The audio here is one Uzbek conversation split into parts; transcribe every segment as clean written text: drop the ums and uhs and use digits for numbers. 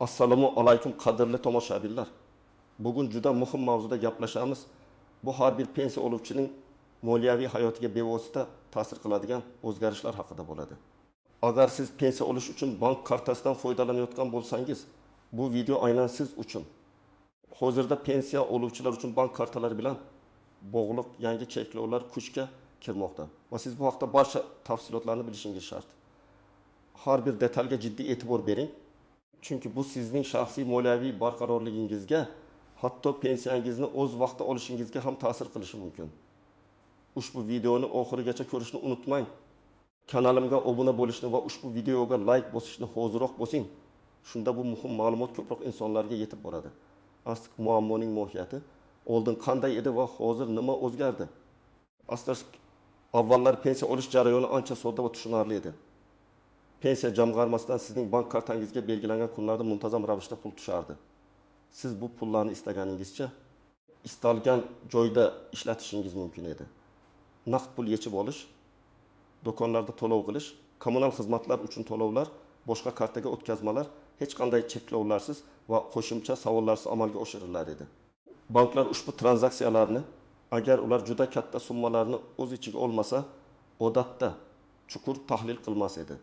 Assalomu alaykum qadrli tomoshabinlar. Bugun juda muhim mavzuda gaplashamiz. Bu har bir pensiya oluvchining moliyaviy hayotiga bevosita ta'sir qiladigan o'zgarishlar haqida bo'ladi. Agar siz pensiya olish uchun bank kartasidan foydalanayotgan bo'lsangiz, bu video aynan siz uchun. Hozirda pensiya oluvchilar uchun bank kartalari bilan bog'liq yangi cheklovlar kuchga kirmoqda va siz bu haqda barcha tafsilotlarni bilishingiz shart. Har bir detalga jiddiy e'tibor bering. Chunki bu sizning shaxsiy moliyaviy barqarorligingizga, hatto pensiyangizni o'z vaqtida olishingizga ham ta'sir qilishi mumkin. Ushbu videoni oxirigacha ko'rishni unutmang. Kanalimga obuna bo'lishni va ushbu videoga like bosishni hoziroq bosing. Shunda bu muhim ma'lumot ko'proq insonlarga yetib boradi. Asl muammoning mohiyati oldin qanday edi va hozir nima o'zgardi? Aslida avvallar pensiya olish jarayoni ancha sodda va tushunarli edi. Pensiya jamg'armasidan sizning bank kartangizga belgilangan kunlarda muntazam ravishda pul tushardi. Siz bu pullarni istaganingizcha istalgan joyda ishlatishingiz mumkin edi. Naqd pul yechib olish, do'konlarda to'lov qilish, kommunal xizmatlar uchun to'lovlar, boshqa kartaga o'tkazmalar hech qanday cheklovlarsiz va qo'shimcha savollarsiz amalga oshirilar edi. Banklar ushbu tranzaksiyalarni, agar ular juda katta summalarni o'z ichiga olmasa, odatda chuqur tahlil qilmas edi.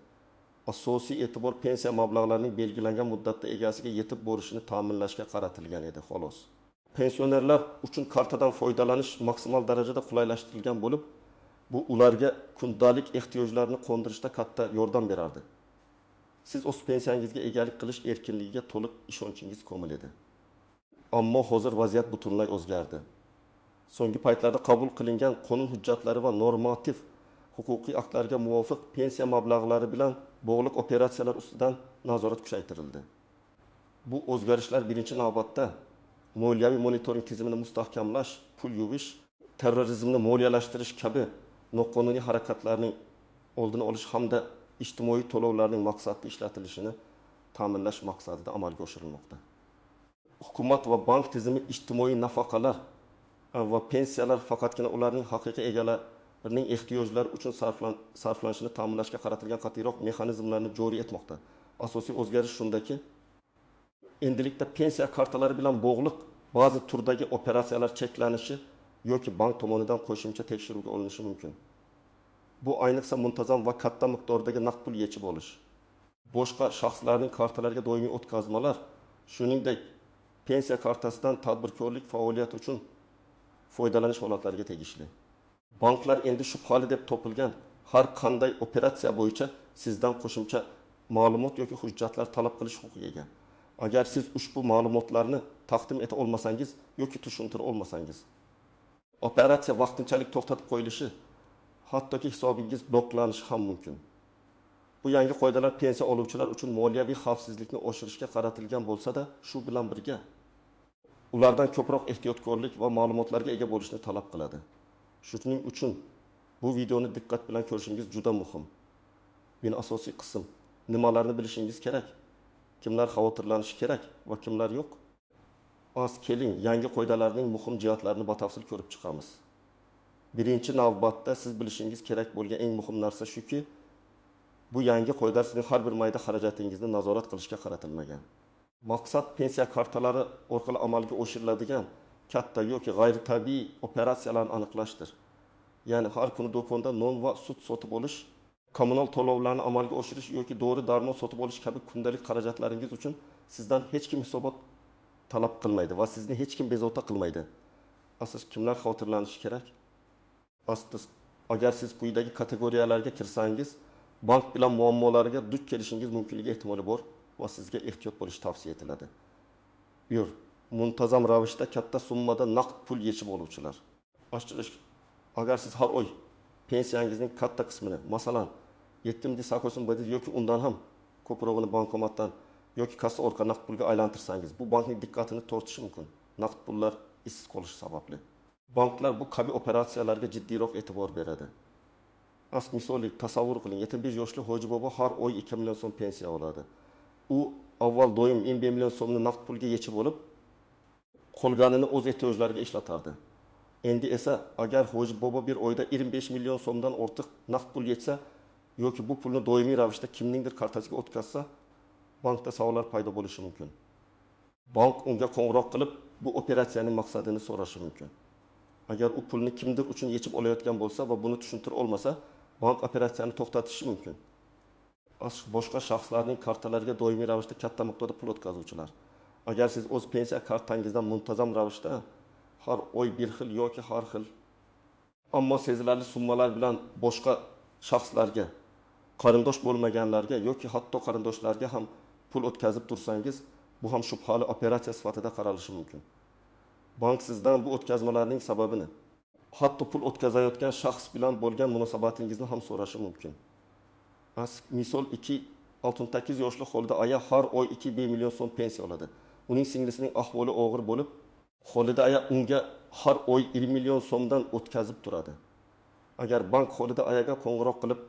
Asosiy e'tibor pensiya mablag'larining belgilangan muddatda egasiga yetib borishini ta'minlashga qaratilgan edi, xolos. Pensionerlar uchun kartadan foydalanish maksimal darajada qulaylashtirilgan bo'lib, bu ularga kundalik ehtiyojlarini qondirishda katta yordam berardi. Siz o'z pensiyangizga egalik qilish erkinligiga to'liq ishonchingiz komil edi. Ammo hozir vaziyat butunlay o'zgardi. So'nggi paytlarda qabul qilingan qonun hujjatlari va normativ huquqiy aktlarga muvofiq pensiya mablag'lari bilan bog'liq operatsiyalar ustidan nazorat kuchaytirildi. Bu o'zgarishlar birinchi navbatda moliyaviy monitoring tizimini mustahkamlash, pul yuvish, terrorizmni moliyalashtirish kabi noqonuniy harakatlarning oldini olish hamda ijtimoiy to'lovlarning maqsadli ishlatilishini ta'minlash maqsadida amalga oshirilmoqda. Hukumat va bank tizimi ijtimoiy nafaqalar va pensiyalar faqatgina ularning haqiqiy egalarining ehtiyojlari uchun sarflanishini ta'minlashga qaratilgan qat'iyroq mexanizmlarni joriy etmoqda. Asosiy o'zgarish shundaki, endilikda pensiya kartalari bilan bog'liq ba'zi turdagi operatsiyalar cheklanishi yoki bank tomonidan qo'shimcha tekshiruvga olinishi mumkin. Bu ayniqsa muntazam va katta miqdordagi naqd pul yechib olish, boshqa shaxslarning kartalariga doimiy o'tkazmalar, shuningdek pensiya kartasidan tadbirkorlik faoliyati uchun foydalanish holatlariga tegishli. Banklar endi shubhali deb topilgan har qanday operatsiya bo'yicha sizdan qo'shimcha ma'lumot yoki hujjatlar talab qilish huquqiga ega. Agar siz ushbu ma'lumotlarni taqdim eta olmasangiz yoki tushuntira olmasangiz, operatsiya vaqtinchalik to'xtatib qo'yilishi, hattoki hisobingiz bloklanishi ham mumkin. Bu yangi qoidalar pensiya oluvchilar uchun moliyaviy xavfsizlikni oshirishga qaratilgan bo'lsa-da, shu bilan birga ulardan ko'proq ehtiyotkorlik va ma'lumotlarga ega bo'lishni talab qiladi. Shuning uchun bu videoni diqqat bilan ko'rishingiz juda muhim. Meni asosiy qism nimalarni bilishingiz kerak, kimlar xavotirlanishi kerak va kimlar yo'q. Az keling, yangi qoidalarning muhim jihatlarini batafsil ko'rib chiqamiz. Birinchi navbatda siz bilishingiz kerak bo'lgan eng muhim narsa shuki, bu yangi qoidalar sizning har bir mayda xarajatingizni nazorat qilishga qaratilmagan. Maqsad pensiya kartalari orqali amalga oshiriladigan katta yoki g'ayritabiiy operatsiyalarni aniqlashdir. Ya'ni har kuni do'konda non va sut sotib olish, kommunal to'lovlarni amalga oshirish yoki dori darmon sotib olish kabi kundalik xarajatlaringiz uchun sizdan hech kim hisobot talab qilmaydi va sizni hech kim bezovta qilmaydi. Aslida kimlar xavotirlanishi kerak? Aslida agar siz quyidagi kategoriyalarga kirsangiz, bank bilan muammolarga duch kelishingiz mumkinligi ehtimoli bor va sizga ehtiyot bo'lish tavsiya etiladi. 1. Muntazam ravishda katta summada naqd pul yechib oluvchilar. Agar siz har oy pensiyangizning katta qismini, masalan, 7.8 yoki undan ham ko'prog'ini bankomatdan yoki kassa orqali naqd pulga aylantirsangiz, bu bankning diqqatini tortishi mumkin. Naqd pullar izsiz qolishi sababli. Banklar bu kabi operatsiyalarga jiddiyroq e'tibor beradi. As misoli tasavvur qiling, 75 yoshli Hoji bobo har oy 2 million so'm pensiya oladi. U avval doim 15 million so'mni naqd pulga yechib olib, qolganini o'z ehtiyojlariga ishlatardi. Endi esa agar Hoji bobo bir oyda 25 million so'mdan ortiq naqd pul yechsa yoki bu pulni doimiy ravishda kimningdir kartasiga o'tkazsa, bankda savollar paydo bo'lishi mumkin. Bank unga qo'ng'iroq qilib, bu operatsiyaning maqsadini so'rashi mumkin. Agar u pulni kimdir uchun yechib olayotgan bo'lsa va buni tushuntira olmasa, bank operatsiyani to'xtatishi mumkin. Boshqa shaxslarning kartalariga doimiy ravishda katta miqdorda pul o'tkazuvchilar. Agar siz o'z pensiya kartangizdan muntazam ravishda har oy bir xil yoki har xil, ammo sezilarli summalar bilan boshqa shaxslarga, qarindosh bo'lmaganlarga yoki hatto qarindoshlarga ham pul o'tkazib tursangiz, bu ham shubhali operatsiya sifatida qaralishi mumkin. Bank sizdan bu o'tkazmalarning sababini, hatto pul o'tkazayotgan shaxs bilan bo'lgan munosabatingizni ham so'rashi mumkin. Misol 2, 68 yoshli Xolida aya har oy 2,5 million so'm pensiya oladi. Uning singlisining ahvoli og'ir bo'lib, Xolida aya unga har oy 1 million so'mdan o'tkazib turadi. Agar bank Xolida ayaga qo'ng'iroq qilib,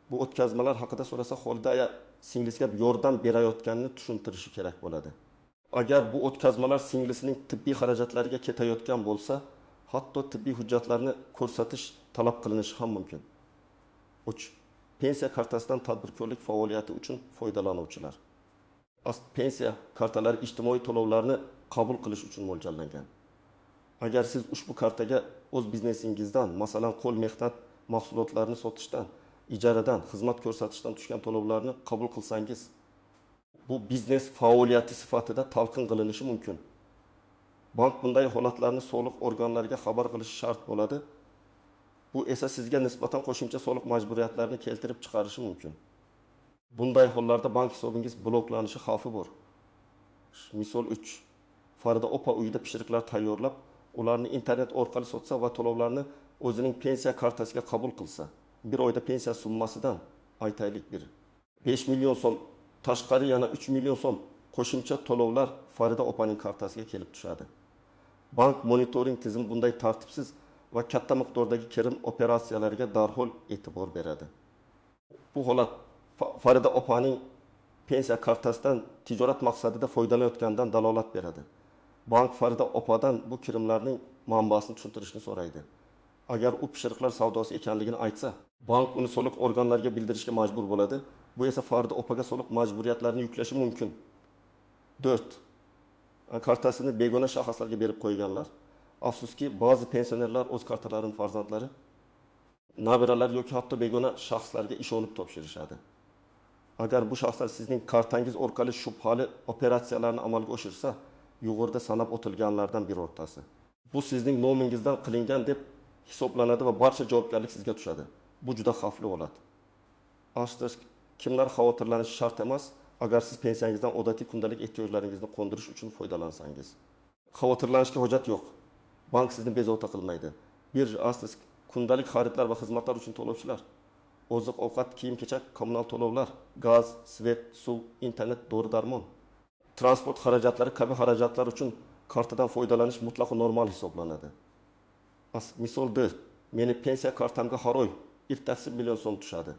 bu o'tkazmalar haqida so'rasa, Xolida aya singlisiga yordam berayotganini tushuntirishi kerak bo'ladi. Agar bu o'tkazmalar singlisining tibbiy xarajatlariga ketayotgan bo'lsa, hatto tibbiy hujjatlarni ko'rsatish talab qilinishi ham mumkin. 3. Pensiya kartasidan tadbirkorlik faoliyati uchun foydalanuvchilar. Pensiya kartalari ijtimoiy to'lovlarni qabul qilish uchun mo'ljallangan. Agar siz ushbu kartaga o'z biznesingizdan, masalan, qo'l mehnat mahsulotlarini sotishdan, ijaradan, xizmat ko'rsatishdan tushgan to'lovlarni qabul qilsangiz, bu biznes faoliyati sifatida talqin qilinishi mumkin. Bank bunday holatlarni soliq organlariga xabar qilishi shart bo'ladi. Bu esa sizga nisbatan qo'shimcha soliq majburiyatlarini keltirib chiqarishi mumkin. Bunday hollarda bank hisobingiz bloklanishi xavfi bor. Misol 3. Farida opa uyida pishiriqlar tayyorlab, ularni internet orqali sotsa va to'lovlarni o'zining pensiya kartasiga qabul qilsa, bir oyda pensiya summasidan aytaylik bir 5 million so'm tashqari yana 3 million so'm qo'shimcha to'lovlar Farida opaning kartasiga kelib tushadi. Bank monitoring tizimi bunday tartibsiz va katta miqdordagi kirim operatsiyalariga darhol e'tibor beradi. Bu holat Farida opaning pensiya kartasidan tijorat maqsadida foydalanayotganidan dalolat beradi. Bank Farida opadan bu kirimlarning manbasini tushuntirishni so'raydi. Agar u pishiriqlar savdosi ekanligini aytsa, bank uni soliq organlariga bildirishga majbur bo'ladi. Bu esa Farida opaga soliq majburiyatlarini yuklashi mumkin. 4. Kartasini begona shaxslarga berib qo'yganlar. Afsuski, ba'zi pensionerlar o'z kartalarini farzandlari, nabiralari yoki hatto begona shaxslarga ishonib topshirishadi. Agar bu shaxslar sizning kartangiz orqali shubhali operatsiyalarni amalga oshirsa, yuqorida sanab o'tilganlardan birortasi. Bu sizning nomingizdan qilingan deb hisoblanadi va barcha javobgarlik sizga tushadi. Bu juda xavfli holat. Asterisk, kimlar xavotirlanishi shart emas, agar siz pensiyangizdan odatiy kundalik ehtiyojlaringizni qondirish uchun foydalansangiz. Xavotirlanishga hojat yo'q. Bank sizni bezovta qilmaydi. Birja asterisk, kundalik xaridlar va xizmatlar uchun to'lovchilar, oziq-ovqat, kiyim-kechak, kommunal to'lovlar, gaz, svet, suv, internet, dori-darmon, transport xarajatlari kabi xarajatlar uchun kartadan foydalanish mutlaqo normal hisoblanadi. Misol 4. Meni pensiya kartamga har oy 1,5 million so'm tushadi.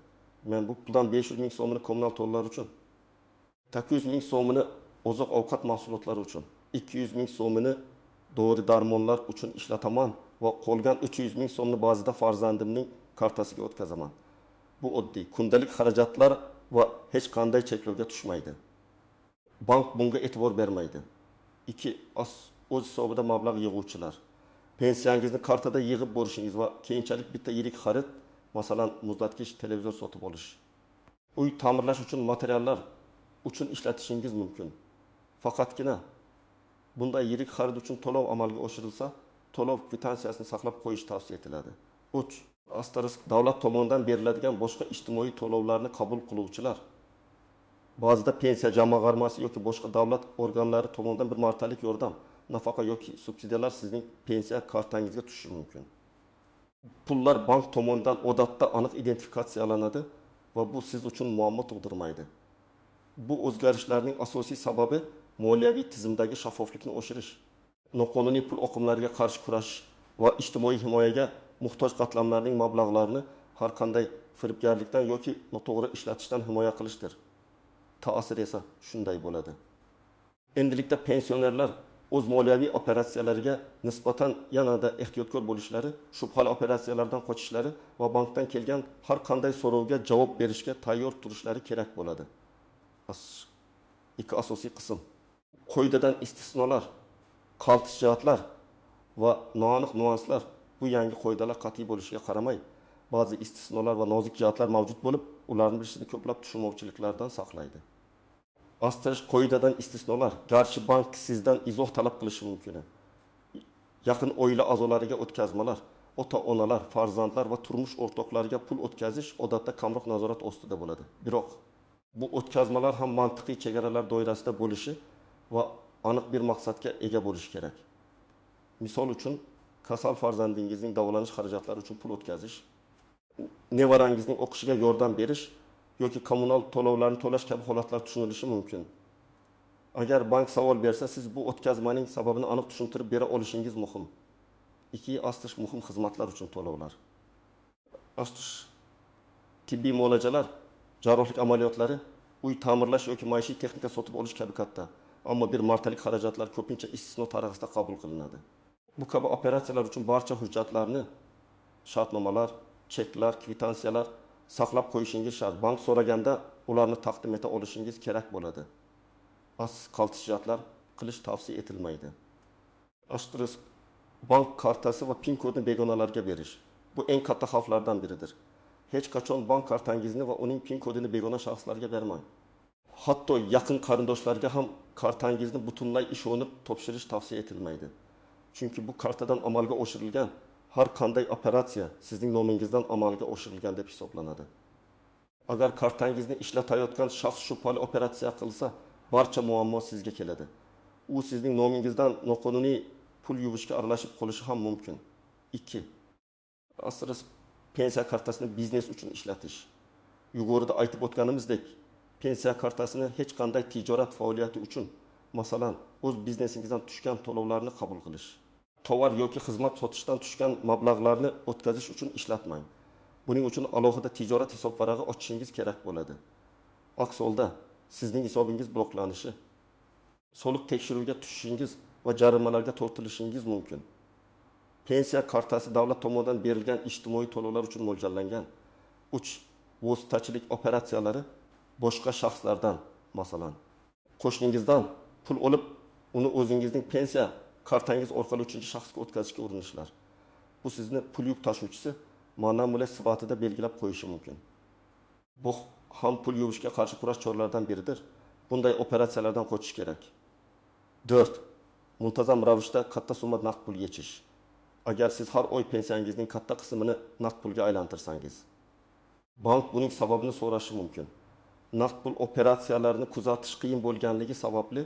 Men bu puldan 500 ming so'mini kommunal to'lovlar uchun, 800 ming so'mini oziq-ovqat mahsulotlari uchun, 200 ming so'mini dori-darmonlar uchun ishlataman va qolgan 300 ming so'mni ba'zida farzandimning kartasiga o'tkazaman. Bu oddiy kundalik xarajatlar va hech qanday cheklovga tushmaydi. Bank bunga e'tibor bermaydi. 2. O'z hisobida mablag' yig'uvchilar. Pensiyangizni kartada yig'ib borishingiz va keyinchalik bitta yirik xarid, masalan, muzlatgich, televizor sotib olish, uy ta'mirlash uchun materiallar uchun ishlatishingiz mumkin. Faqatgina bunday yirik xarid uchun to'lov amalga oshirilsa, to'lov kvitansiyasini saqlab qo'yish tavsiya etiladi. 3. Asterisk, davlat tomonidan beriladigan boshqa ijtimoiy to'lovlarni qabul qiluvchilar. Ba'zida pensiya jamg'armasi yoki boshqa davlat organlari tomonidan bir martalik yordam, nafaqa yoki subsidiyalar sizning pensiya kartangizga tushishi mumkin. Pullar bank tomonidan odatda aniq identifikatsiyalanadi va bu siz uchun muammo tug'dirmaydi. Bu o'zgarishlarning asosiy sababi moliyaviy tizimdagi shaffoflikni oshirish, noqonuniy pul oqimlariga qarshi kurashish va ijtimoiy himoyaga muhtoj qatlamlarning mablag'larini har qanday firibgarlikdan yoki noto'g'ri ishlatishdan himoya qilishdir. Ta'sir esa shunday bo'ladi. Endilikda pensionerlar o'z moliyaviy operatsiyalariga nisbatan yanada ehtiyotkor bo'lishlari, shubhali operatsiyalardan qochishlari va bankdan kelgan har qanday so'rovga javob berishga tayyor turishlari kerak bo'ladi. Ikki asosiy qism. Qoidadan istisnolar, qaltis jihatlar va noaniq nyuanslar. Bu yangi qoidalar qat'iy bo'lishiga qaramay, ba'zi istisnolar va nozik jihatlar mavjud bo'lib, ularni bilish sizni ko'plab tushunmovchiliklardan saqlaydi. Asterisk qoidadan istisnolar, garchi bank sizdan izoh talab qilishi mumkin. Yaqin oila a'zolariga o'tkazmalar, ota-onalar, farzandlar va turmush o'rtoqlariga pul o'tkazish odatda kamroq nazorat ostida bo'ladi. Biroq bu o'tkazmalar ham mantiqiy chegaralar doirasida bo'lishi va aniq bir maqsadga ega bo'lishi kerak. Misol uchun, kasal farzandingizning davolanish xarajatlari uchun pul o'tkazish, nevarangizning o'qishiga yordam berish yoki kommunal to'lovlarni to'lash kabi holatlar tushunilishi mumkin. Agar bank savol bersa, siz bu o'tkazmaning sababini aniq tushuntirib bera olishingiz muhim. 2. Asterisk muhim xizmatlar uchun to'lovlar. Asterisk tibbiy muolajalar, jarrohlik amaliyotlari, uy ta'mirlash yoki maishiy texnika sotib olish kabi katta, ammo bir martalik xarajatlar ko'pincha istisno tarzida qabul qilinadi. Bu kabi operatsiyalar uchun barcha hujjatlarni, shartnomalar, cheklar, kvitansiyalar saqlab qo'yishingiz shart. Bank so'raganda ularni taqdim eta olishingiz kerak bo'ladi. Qaltis jihatlar qilish tavsiya etilmaydi. Asterisk bank kartasi va PIN kodini begonalarga berish. Bu eng katta xavflardan biridir. Hech qachon bank kartangizni va uning PIN kodini begona shaxslarga bermang. Hatto yaqin qarindoshlarga ham kartangizni butunlay ishonib topshirish tavsiya etilmaydi. Chunki bu kartadan amalga oshirilgan har qanday operatsiya sizning nomingizdan amalga oshirilgan deb hisoblanadi. Agar kartangizni ishlatayotgan shaxs shubhali operatsiya qilsa, barcha muammo sizga keladi. U sizning nomingizdan noqonuniy pul yuvishga aralashib qolishi ham mumkin. 2. Asterisk pensiya kartasini biznes uchun ishlatish. Yuqorida aytib o'tganimizdek, pensiya kartasini hech qanday tijorat faoliyati uchun, masalan, o'z biznesingizdan tushgan to'lovlarni qabul qilish, tovar yoki xizmat sotishdan tushgan mablag'larni o'tkazish uchun ishlatmang. Buning uchun alohida tijorat hisobvarag'i ochishingiz kerak bo'ladi. Aks holda sizning hisobingiz bloklanishi, soliq tekshiruviga tushishingiz va jarimalarga tortilishingiz mumkin. Pensiya kartasi davlat tomonidan berilgan ijtimoiy to'lovlar uchun mo'ljallangan. 3. Vositachilik operatsiyalari boshqa shaxslardan, masalan, qo'shningizdan pul olib, uni o'zingizning pensiya kartangiz orqali uchinchi shaxsga o'tkazishga urinishlar. Bu sizni pul yuk tashuvchisi ma'na sifatida belgilab qo'yishi mumkin. Bu ham pul yuvishga qarshi kurash choralaridan biridir. Bunday operatsiyalardan qochish kerak. 4. Muntazam ravishda katta summa naqd pul yechish. Agar siz har oy pensiyangizning katta qismini naqd pulga aylantirsangiz, bank buning sababini so'rashi mumkin. Naqd pul operatsiyalarini kuzatish qiyin bo'lganligi sababli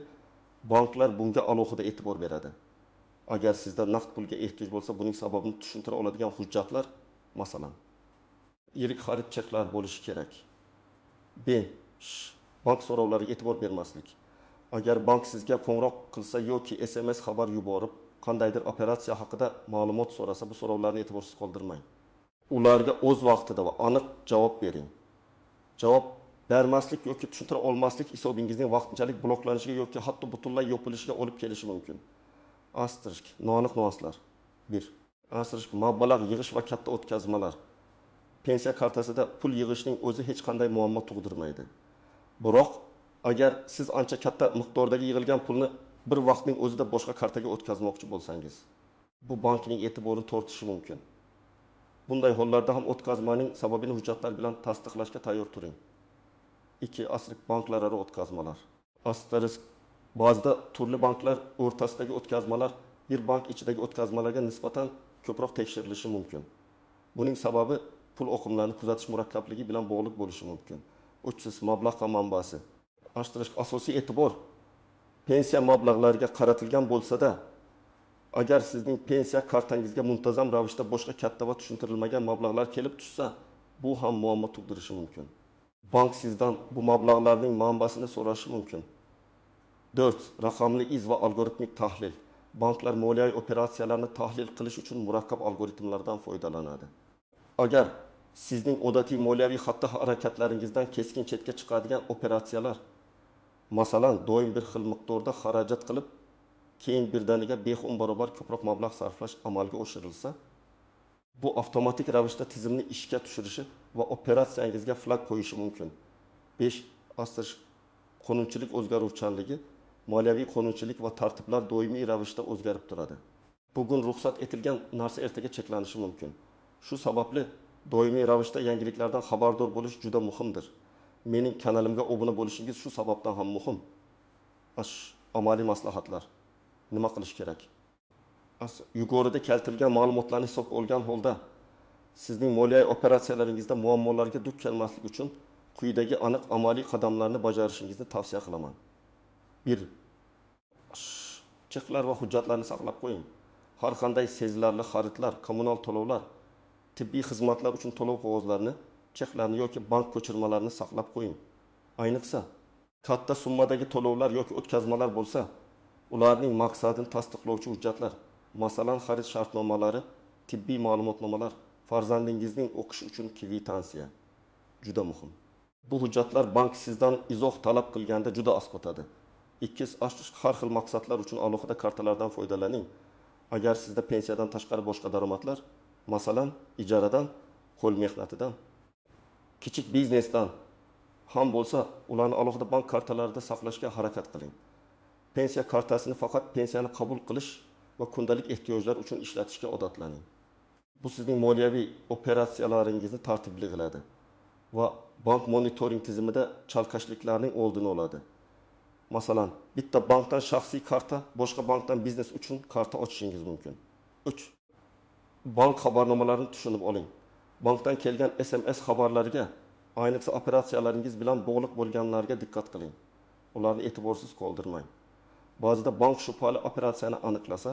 banklar bunga alohida e'tibor beradi. Agar sizda naqd pulga ehtiyoj bo'lsa, buning sababini tushuntira oladigan hujjatlar, masalan, yirik xarid cheklar bo'lishi kerak. 5. Bank so'rovlariga e'tibor bermaslik. Agar bank sizga qo'ng'iroq qilsa yoki SMS xabar yuborib, qandaydir operatsiya haqida ma'lumot so'rasa, bu so'rovlarni e'tiborsiz qoldirmang. Ularga o'z vaqtida va aniq javob bering. Javob bermaslik yoki tushuntira olmaslik hisobingizning vaqtinchalik bloklanishiga yoki hatto butunlay yopilishiga olib kelishi mumkin. Asterisk noaniq nyuanslar. 1. Asterisk mablag' yig'ish va katta o'tkazmalar. Pensiya kartasida pul yig'ishning o'zi hech qanday muammo tug'dirmaydi. Biroq agar siz ancha katta miqdordagi yig'ilgan pulni bir vaqtning o'zida boshqa kartaga o'tkazmoqchi bo'lsangiz, bu bankning e'tiborini tortishi mumkin. Bunday hollarda ham o'tkazmaning sababini hujjatlar bilan tasdiqlashga tayyor turing. 2. Asterisk banklararo o'tkazmalar. Asterisk ba'zida turli banklar o'rtasidagi o'tkazmalar bir bank ichidagi o'tkazmalarga nisbatan ko'proq tekshirilishi mumkin. Buning sababi pul oqimlarini kuzatish murakkabligi bilan bog'liq bo'lishi mumkin. 3. Mablag' manbasi. Asterisk asosiy e'tibor pensiya mablag'lariga qaratilgan bo'lsa-da, agar sizning pensiya kartangizga muntazam ravishda boshqa katta va tushuntirilmagan mablag'lar kelib tushsa, bu ham muammo tug'dirishi mumkin. Bank sizdan bu mablag'larning manbasini so'rashi mumkin. 4. Raqamli iz va algoritmik tahlil. Banklar moliyaviy operatsiyalarni tahlil qilish uchun murakkab algoritmlardan foydalanadi. Agar sizning odatiy moliyaviy xatti-harakatlaringizdan keskin chetga chiqadigan operatsiyalar, masalan, doim bir xil miqdorda xarajat qilib, keyin birdaniga 5-10 barobar ko'proq mablag' sarflash amalga oshirilsa, bu avtomatik ravishda tizimni ishga tushirishi va operatsiyangizga flag qo'yishi mumkin. 5. Asterisk Qonunchilik o'zgaruvchanligi, moliyaviy qonunchilik va tartiblar doimiy ravishda o'zgarib turadi. Bugun ruxsat etilgan narsa ertaga cheklanishi mumkin. Shu sababli doimiy ravishda yangiliklardan xabardor bo'lish juda muhimdir. Mening kanalimga obuna bo'lishingiz shu sababdan ham muhim. Amaliy maslahatlar. Nima qilish kerak? Yuqorida keltirilgan ma'lumotlarni hisobga olgan holda sizning moliyaviy operatsiyalaringizda muammolarga duch kelmaslik uchun quyidagi aniq amaliy qadamlarni bajarishingizni tavsiya qilaman. 1. Cheklar va hujjatlarni saqlab qo'ying. Har qanday sezilarli xaridlar, kommunal to'lovlar, tibbiy xizmatlar uchun to'lov qog'ozlarini, cheklarni yoki bank ko'chirmalarini saqlab qo'ying. Ayniqsa, katta summadagi to'lovlar yoki o'tkazmalar bo'lsa, ularning maqsadini tasdiqlovchi hujjatlar, masalan, xarid shartnomalari, tibbiy ma'lumotnomalar, farzandingizning o'qishi uchun kvitansiya juda muhim. Bu hujjatlar bank sizdan izoh talab qilganda juda asqotadi. 2. Har xil maqsadlar uchun alohida kartalardan foydalaning. Agar sizda pensiyadan tashqari boshqa daromadlar, masalan, ijaradan, qo'l mehnatidan, kichik biznesdan ham bo'lsa, ularni alohida bank kartalarida saqlashga harakat qiling. Pensiya kartasini faqat pensiyani qabul qilish va kundalik ehtiyojlar uchun ishlatishga odatlaning. Bu sizning moliyaviy operatsiyalaringizni tartibli qiladi va bank monitoring tizimida chalkashliklarning oldini oladi. Masalan, bitta bankdan shaxsiy karta, boshqa bankdan biznes uchun karta ochishingiz mumkin. 3. Bank xabarnomalarini tushunib oling. Bankdan kelgan SMS xabarlariga, ayniqsa operatsiyalaringiz bilan bog'liq bo'lganlarga diqqat qiling. Ularni e'tiborsiz qoldirmang. Ba'zida bank shubhali operatsiyani aniqlasa,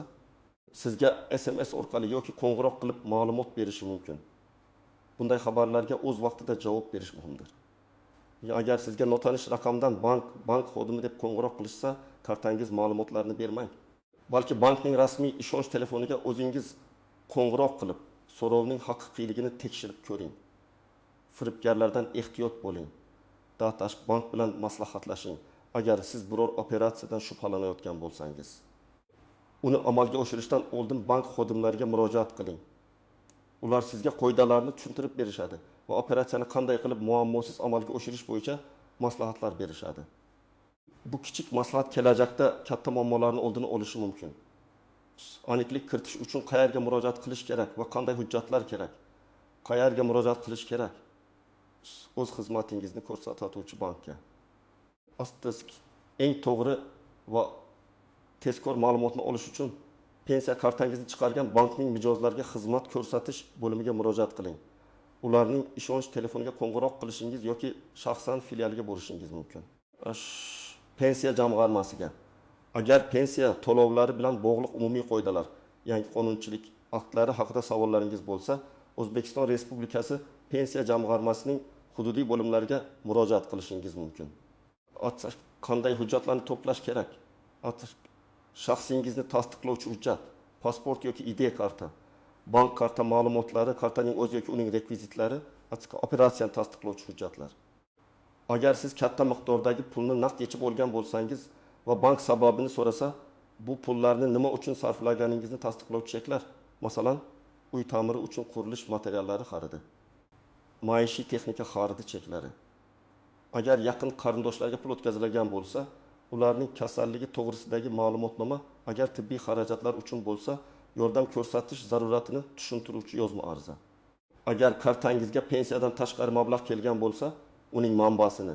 sizga SMS orqali yoki qo'ng'iroq qilib ma'lumot berishi mumkin. Bunday xabarlarga o'z vaqtida javob berish muhimdir. Agar sizga notanish raqamdan bank xodimi deb qo'ng'iroq qilishsa, kartangiz ma'lumotlarini bermang. Balki bankning rasmiy ishonch telefoniga o'zingiz qo'ng'iroq qilib, so'rovning haqiqiyligini tekshirib ko'ring. Firibgarlardan ehtiyot bo'ling. Datash bank bilan maslahatlashing. Agar siz biror operatsiyadan shubhalanayotgan bo'lsangiz, uni amalga oshirishdan oldin bank xodimlariga murojaat qiling. Ular sizga qoidalarni tushuntirib berishadi va operatsiyani qanday qilib muammosiz amalga oshirish bo'yicha maslahatlar berishadi. Bu kichik maslahat kelajakda katta muammolarni oldini olishi mumkin. Aniqlik kiritish uchun qayerga murojaat qilish kerak va qanday hujjatlar kerak? Qayerga murojaat qilish kerak? O'z xizmatingizni ko'rsatuvchi bankka. Eng to'g'ri va tezkor ma'lumotni olish uchun pensiya kartangizni chiqargan bankning mijozlarga xizmat ko'rsatish bo'limiga murojaat qiling. Ularning ishonch telefoniga qo'ng'iroq qilishingiz yoki shaxsan filialiga borishingiz mumkin. Pensiya jamg'armasiga. Agar pensiya to'lovlari bilan bog'liq umumiy qoidalar, yangi qonunchilik aktlari haqida savollaringiz bo'lsa, O'zbekiston Respublikasi Pensiya jamg'armasining hududiy bo'limlariga murojaat qilishingiz mumkin. Qanday hujjatlarni to'plash kerak? Shaxsingizni tasdiqlovchi hujjat, pasport yoki ID karta, bank karta ma'lumotlari, kartaning o'zi yoki uning rekvizitlari, operatsiyani tasdiqlovchi hujjatlar. Agar siz katta miqdordagi pulni naqd yechib olgan bo'lsangiz va bank sababini so'rasa, bu pullarni nima uchun sarflaganingizni tasdiqlovchi cheklar, masalan, uy ta'miri uchun qurilish materiallari xaridi, maishiy texnika xaridi cheklari. Agar yaqin qarindoshlarga pul o'tkazilgan bo'lsa, ularning kasalligi to'g'risidagi ma'lumotnoma, agar tibbiy xarajatlar uchun bo'lsa, yordam ko'rsatish zaruratini tushuntiruvchi yozma arza. Agar kartangizga pensiyadan tashqari mablag' kelgan bo'lsa, uning manbasini,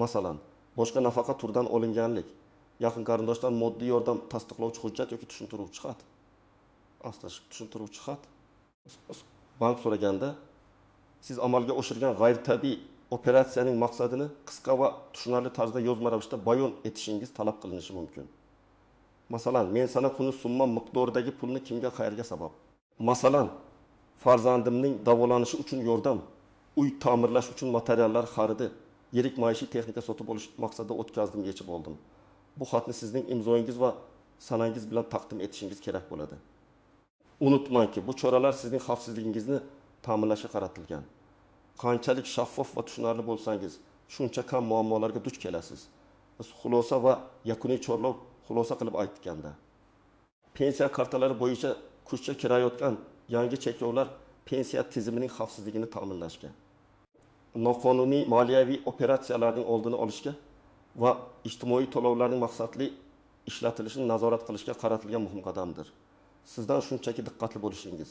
masalan, boshqa nafaqa turidan olinganlik, yaqin qarindoshdan moddiy yordam tasdiqlovchi hujjat yoki tushuntiruvchi xat. Tushuntiruvchi xat. Bank so'raganda siz amalga oshirgan g'ayritabiiy operatsiyaning maqsadini qisqa va tushunarli tarzda yozma ravishda bayon etishingiz talab qilinishi mumkin. Masalan, men sana kuni summa miqdoridagi pulni kimga, qayerga sabab? Masalan, farzandimning davolanishi uchun yordam, uy ta'mirlash uchun materiallar xaridi, yirik maishiy texnika sotib olish maqsadida o'tkazdim, yechib oldim. Bu xatni sizning imzoyingiz va sanangiz bilan taqdim etishingiz kerak bo'ladi. Unutmangki, bu choralar sizning xavfsizligingizni ta'minlashga qaratilgan. Qanchalik shaffof va tushunarli bo'lsangiz, shuncha kam muammolarga duch kelasiz. Xulosa va yakuniy chorlov xulosa qilib aytganda, pensiya kartalari bo'yicha kuchga kirayotgan yangi cheklovlar pensiya tizimining xavfsizligini ta'minlashga, noqonuniy moliyaviy operatsiyalarning oldini olishga va ijtimoiy to'lovlarning maqsadli ishlatilishini nazorat qilishga qaratilgan muhim qadamdir. Sizdan shunchaki diqqatli bo'lishingiz,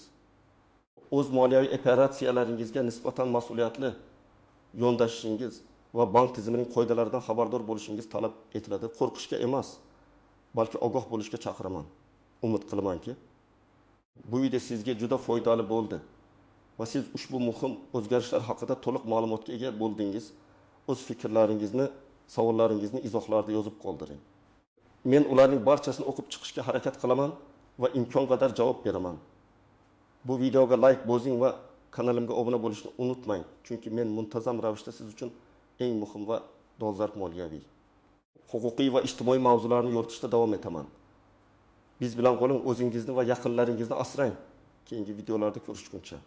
o'z moliyaviy operatsiyalaringizga nisbatan mas'uliyatli yondashishingiz va bank tizimining qoidalaridan xabardor bo'lishingiz talab etiladi. Qo'rqishga emas, balki ogoh bo'lishga chaqiraman. Umid qilamanki, bu video sizga juda foydali bo'ldi va siz ushbu muhim o'zgarishlar haqida to'liq ma'lumotga ega bo'ldingiz. O'z fikrlaringizni, savollaringizni izohlarda yozib qoldiring. Men ularning barchasini o'qib chiqishga harakat qilaman va imkon qadar javob beraman. Bu videoga like bosing va kanalimga obuna bo'lishni unutmang, chunki men muntazam ravishda siz uchun eng muhim va dolzarb moliyaviy, huquqiy va ijtimoiy mavzularni yoritishda davom etaman. Biz bilan qoling, o'zingizni va yaqinlaringizni asrang. Keyingi videolarda ko'rishguncha.